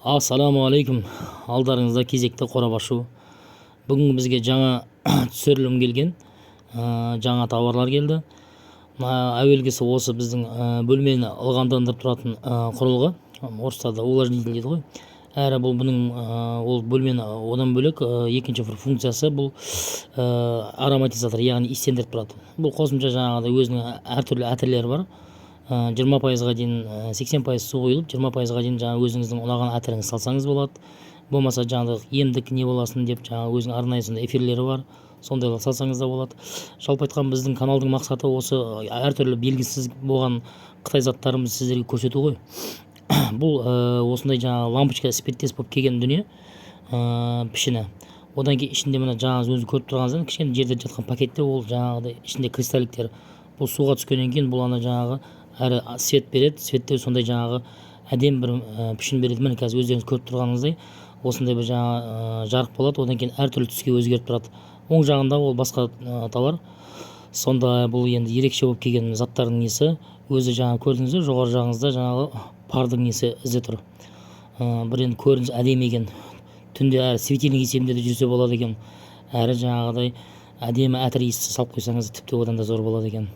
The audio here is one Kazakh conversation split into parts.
Ассалаумағалейкум! Алдарыңызда кезекті қорап ашу. Бүгін бізге жаңа түсірілім келген, жаңа тауарлар келді. Мына әуелгісі осы біздің бөлмені ылғалдандырып тұратын құрылғы, орыстарда увлажнитель дейді ғой. Әрі бұл бұның ол бөлмені одан бөлек екінші бір функциясы бұл ароматизатор, яғни иістендіріп тұрады. Бұл қосымша жаңағыдай өзінің әртүрлі әтірлері бар. 20%-ға дейін, 80% су құйылып, 20%-ға дейін жаңағы өзіңіздің ұнаған әтіріңізді салсаңыз болады. Болмаса жаңағыдай емдік не боласын деп, жаңағы өзінің арнайы сондай эфирлері бар, сондайлар салсаңыз да болады. Жалпы айтқан, біздің каналдың мақсаты осы әртүрлі белгісіз болған қытай заттарын сіздерге көрсету ғой. Бұл осындай жаңағы лампочка іспеттес болып келген дүние, пішіні. Одан кейін ішінде мына жаңағы өзіңіз көріп тұрғаныңыздай кішкене жерде жатқан пакетте ол жаңағыдай ішінде кристалликтер. Бұл суға түскеннен кейін бұл ана жаңағы әрі свет береді, светте сондай жаңағы әдемі бір пішін береді. Міне, қазір өздеріңіз көріп тұрғаныңыздай осындай бір жаңа жарық болады. Одан кейін әртүрлі түске өзгеріп тұрады. Оң жағында ол басқа товар. Сонда бұл енді ерекше болып келген заттардың несі өзі. Жаңа көрдіңіздер, жоғары жағыңызда жаңағы пардың несі ізі тұр. Бір енді көрініс әдемі екен. Түнде әрі светильник есебінде де жүрсе болады екен, әрі жаңағыдай әдемі әтір иісі салып қойсаңыз, тіпті одан да зор болады екен.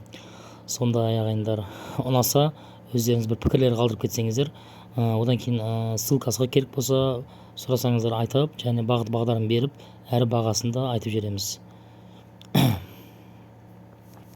Сондай, ағайындар, ұнаса, өздеріңіз бір пікірлер қалдырып кетсеңіздер, одан кейін ссылкасы керек болса, сұрасаңыздар, айтып және бағыт бағдарын беріп, әрі бағасын да айтып жібереміз.